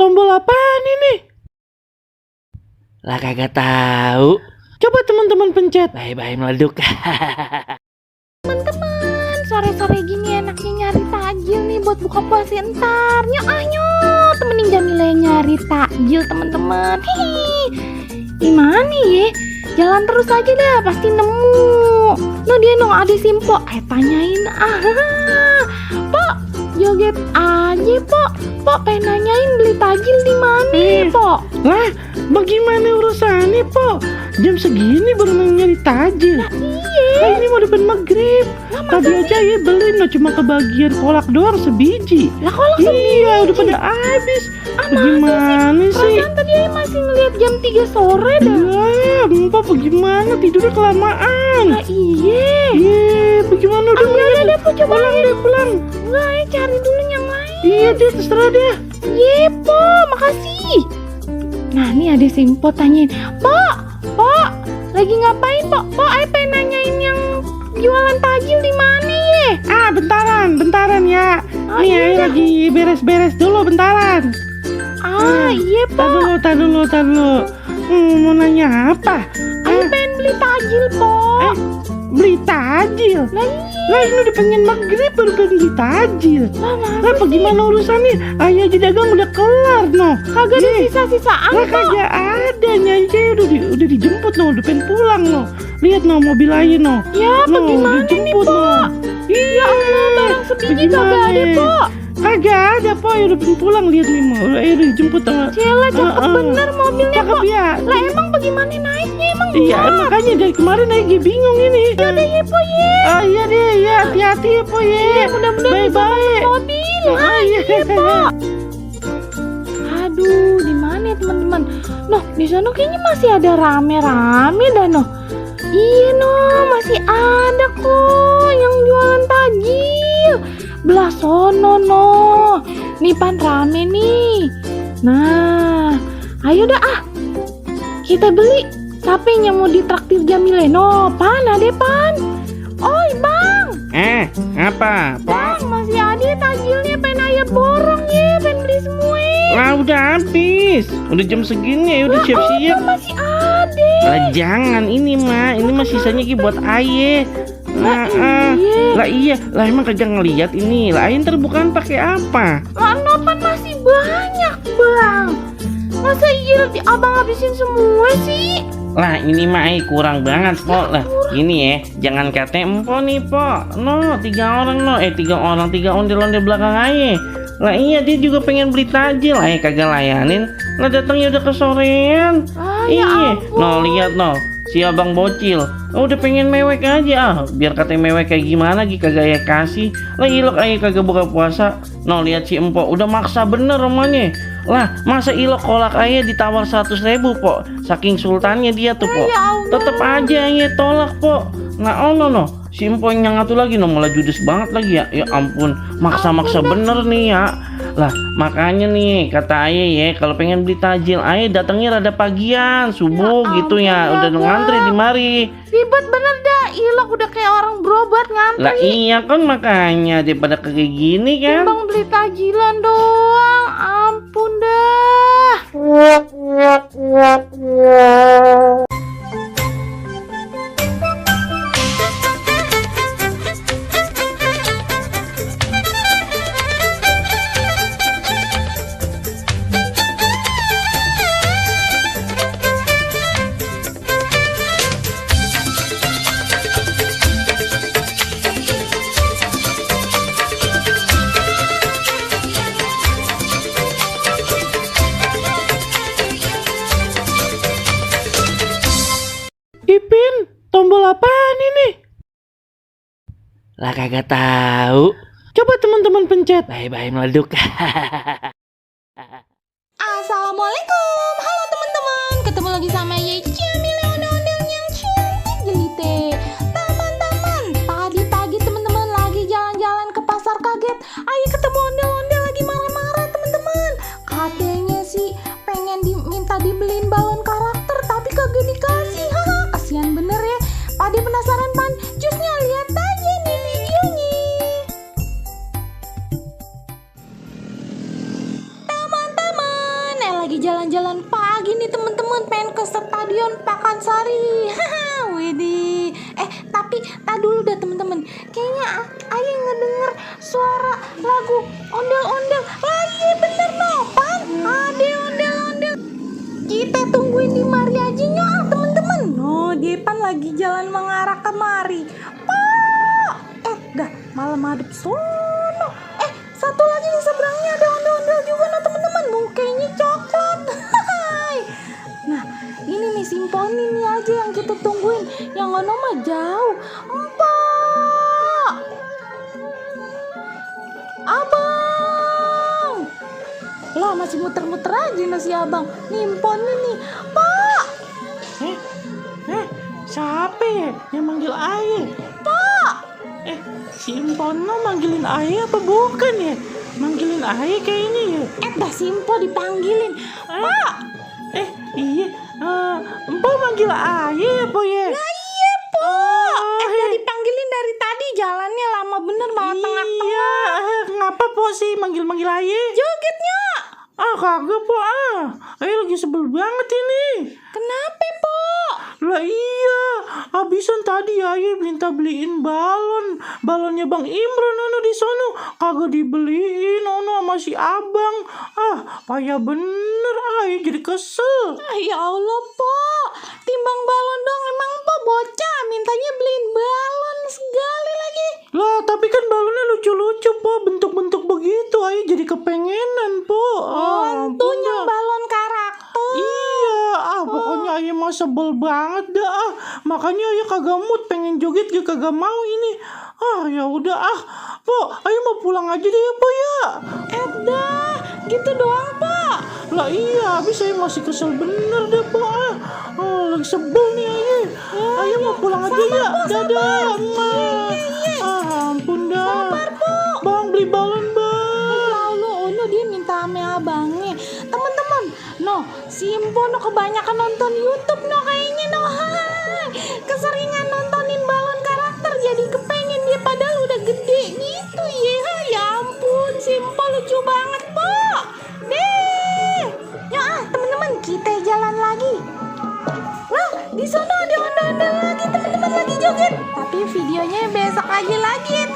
tombol apaan ini? Lah kagak tahu. Coba teman-teman pencet. Bye-bye meleduk. Teman-teman, sore-sore gini enaknya nyari takjil nih buat buka puasa entar. Yuk, temenin Jamila nyari takjil teman-teman. Hihi. Gimana ya? Jalan terus aja deh, pasti nemu. No dia no ada Simpo. Tanyain Pok, joget aja Pok. Pok pengen nanyain beli takjil di mana Pok? Lah, bagaimana urusannya, Po? Jam segini baru nyari takjil. Iya. Ini mau depan maghrib. Tadi aja ya beli cuma kebagian kolak doang sebiji. Lah kolak Iya, udah pada habis. Bagaimana sih? Perasaan tadi Ayah masih ngeliat jam 3 sore dah. Iya, Mbak bagaimana tidurnya kelamaan. Lah iya. Iya, bagaimana udah Udah deh, Po, coba pulang deh pulang. Enggak, Ayah cari dulu yang lain. Iya deh, terserah deh. Iya, Po, makasih. Nah, ini ada Simpo tanyain, Pok, lagi ngapain, Pok? Pok, Ayah pengen nanyain yang jualan takjil di mana ya? Bentaran ya. Oh, Nih, iya Ayah dah. lagi beres-beres dulu bentaran. Iya, Pok. Tar dulu. Mau nanya apa? Ayah pengen beli takjil, Pok. Beli takjil? Lah iya. Lah ini udah pengen maghrib baru pengen beli takjil. Lah, masa Lah bagaimana urusannya? Ayah aja dagang udah kelar no. kagak ada sisa-sisaan, Lah Pok? kagak ada, Nyai udah dijemput no, udah pengen pulang no. Lihat no mobil Ayah no. Ya, No, bagaimana nih, dijemput, Pok? no. Iya, Barang sebiji kagak ada, Pok. Kagak ada, Po. Ya udah pengen pulang, lihat nih mau. Ayah udah dijemput sama. Cela, cakep bener mobilnya, Cakep Pok. ya. Lah emang bagaimana naiknya emang? Iya, makanya dari kemarin Ayah bingung ini. Yaudah ya, Po ya. Oh iya deh, ya hati-hati ya, Po ya. Iya, mudah-mudahan bisa Bye-bye. masuk mobil. Iya, Pok. Aduh, di mana ya teman-teman? Noh, di sana kayaknya masih ada rame-rame dah, noh. Iya, noh, masih ada kok yang jualan takjil. Belah sono, noh. Nih pan rame nih. Nah, ayo dah kita beli. Siapa yang mau ditraktir Jamile? No, pan ada pan. Oi, Bang. Apa? Bang, masih ada takjilnya, pengen Ayah borong ya, pengen beli semua. Lah udah habis. Udah jam segini ya, udah siap-siap. Masih ada. Lah jangan ini mah, ini mah sisanya Ki buat Ayah. Lah iya, lah emang kagak ngeliat ini. Lah Ayah ntar bukan pakai apa? Lah nopan masih banyak, Bang. Masa iya abang habisin semua sih? Lah ini mah Ayah kurang banget Po. Lah ini ya, jangan kata empo nih Po. No, 3 orang no. 3 ondel-ondel belakang Ayah. Lah iya dia juga pengen beli takjil. Ayah kagak layanin. Lah datangnya udah kesorean. Ya Iya, ampun. no lihat no. Si abang bocil, udah pengen mewek aja biar katanya mewek kayak gimana kagak Ayah kasih. Lah ilok Ayah kagak buka puasa. No lihat si empok udah maksa bener rumahnya. Lah masa ilok kolak Ayah ditawar 100.000 Po. Saking sultannya dia tuh Po. Ya Allah. Tetep aja Ayah tolak Po. Nah no. Si empok yang ngatu lagi no, malah judes banget lagi ya. Ya ampun, maksa-maksa bener nih ya. Lah makanya nih kata Ayah ya, kalau pengen beli takjil Ayah datangnya rada pagian, subuh Ya gitu ya. ampun, Udah ya, ngantri Bang. di mari. Ribet bener dah, ilok udah kayak orang berobat ngantri. Lah iya kan makanya daripada kayak gini kan. Bang beli takjilan doang, ampun dah. Ipin, tombol apaan ini? Lah kagak tahu. Coba teman-teman pencet. Bye-bye meleduk. Assalamualaikum, halo teman-teman. Ketemu lagi sama Ye Jamila ondel-ondel yang cantik jelite. Teman-teman, tadi pagi teman-teman lagi jalan-jalan ke pasar kaget. Ayo ketemu ondel-ondel lagi marah-marah teman-teman. Katanya sih pengen diminta dibeliin balon karakter tapi kagak dikasih. Haha, kasihan bener ya. Padi penasaran pan? Jusnya lihat aja nih videonya. Teman-teman, lagi jalan-jalan pagi nih teman-teman, pengen ke Stadion Pakansari. Widih. Tapi tak dulu dah teman-teman. Kayaknya Ayah ngedenger suara lagu ondel-ondel. Iya bener Nopan. Ade ondel-ondel. Kita tungguin di mari aja nyok teman-teman. Dia pan lagi jalan mengarah kemari. Pak. Dah malah madep sono. Satu lagi di seberangnya ada ondel-ondel juga teman-teman. Mukanya coklat. Nah, ini nih simpon ini aja yang kita tungguin. Yang ono mah jauh. Empok. Abang. Lah masih muter-muter aja nasi abang. Nimpon nih. Pak. Siapa ya yang manggil ayah? Pak. Si Empono manggilin ayah apa bukan ya? Manggilin ayah kayaknya ya. Dah Simpo dipanggilin. Pak. Iya. Empo manggil ayah ya, Po ya? Iya, Po. Udah dipanggilin dari tadi, jalannya lama bener malah tengah-tengah. Iya. Ngapa Po sih manggil-manggil ayah? Jogetnya. Kagak Po. Ayah lagi sebel banget ini. Kenapa, Po? Lah iya, habisan tadi ayah minta beliin balonnya Bang Imron ono di sono, kagak dibeliin ono sama si abang. Payah bener ayah jadi kesel. Ya Allah, Po. Timbang balon dong, emang Po bocah mintanya beliin balon segala lagi. Lah tapi kan balonnya lucu-lucu Po, bentuk-bentuk begitu ayah jadi kepengenan Po. Tentunya balon karakter. Iya, pokoknya ayah mah sebel banget dah. Makanya ayah kagak mood pengen joget dia kagak mau ini. Ya udah Po, ayah mau pulang aja deh ya Po ya. Dah, gitu doang, Po. Lah iya, habis saya masih kesel bener deh Po. Lagi sebel nih ayah. Ayah mau pulang aja ya. Dadah. Ampun dah. Sabar, Po. Bang beli balon bang. Lalu dia minta ame abangnya. Teman-teman, si Impo kebanyakan nonton YouTube kayaknya keseringan nontonin balon karakter jadi kepengen dia padahal udah gede gitu ya. Ya ampun, si Impo lucu banget, Po. Teman-teman, kita jalan lagi. Wah, di sana ada ondel-ondel lagi, teman-teman lagi joget. Tapi videonya besok aja lagi ya,